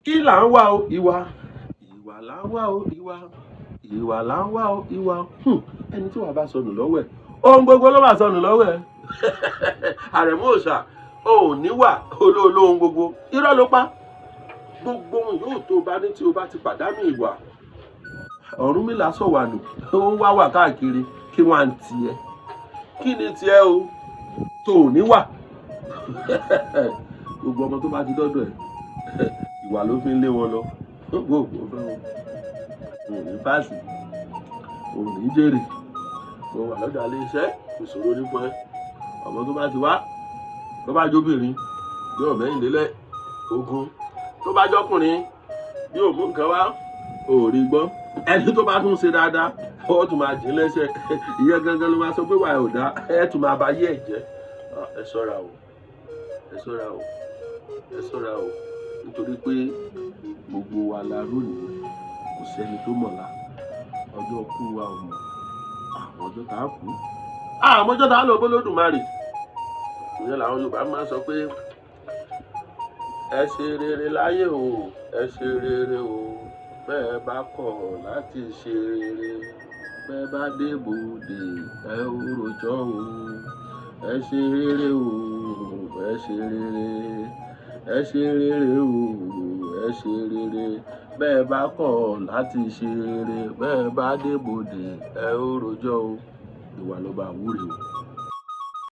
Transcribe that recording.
Kí là ń wá o? Ìwà. Ìwà là ń wá o, ìwà. Ìwà là ń wá o, ìwà. Ẹni tí wàá bá sọnù lọ́wọ́ ẹ̀, ohun gbogbo ló máa sọnù lọ́wọ́ ẹ̀. Àrẹ̀mú òòṣà, o ò níwà, olóòlóhun gbogbo. Irọ́ ló pa. Gbogbo ohun yóò tó o bá ní tí o bá ti pàdánù ìwà. Ọ̀rúnmìlà sọ̀wànù, ó ń wá wà káàkiri kí wọ́n á tiẹ̀. Kí ni tiẹ̀ o? Tó ò níwà. Gbogbo ọmọ tó bá ti dọ́dọ̀ ẹ̀, ìwà ló fi ń lé wọn lọ. Gbogbo fẹ́ wọn. Ò ní páàsì, ò ní jèrè. Mo wà lọ́jà ilé iṣẹ́, ìṣòro ní fún ẹ. Ọmọ tó bá ti wá, tó bá jóbìnrin, yóò mẹ́yìn lélẹ̀ ogun. Tó bá jọ́kùnrin, yóò mú nǹkan wá, ò rí gbọ́. Ẹni tó bá tún ṣe dáadáa, ó tún máa jìn lẹ́sẹ̀. Ìyẹn gangan ló máa sọ pé wà ò dá, ẹ tún máa ba yé ẹ̀ jẹ́. Ẹ ṣọ́ra o, ẹ ṣọ́ra o, ẹ ṣọ́ra o, nítorí pé gbogbo wa la rónìí, kò sẹ́ni tó mọ̀la. Ọjọ́ kú wa ò mọ̀, àwọn ọjọ́ tá a kú, àwọn ọjọ́ tá a lọ bólódùmarè. Ìyẹn làwọn Yorùbá máa ń sọ pé ẹ ṣe rere láyé o, ẹ ṣe rere o, bẹ́ẹ̀ bá kọ̀ láti ṣe rere, bẹ́ẹ̀ bá dé bòde, ẹ ó rojọ́ o. Ẹ ṣe rere o, ẹ ṣe rere, ẹ ṣe rere o, ẹ ṣe rere, bẹ́ẹ̀ bá kọ̀ láti ṣe rere, bẹ́ẹ̀ bá dé bòde, ẹ ó rojọ́ o. Ìwà lọba àwúre o.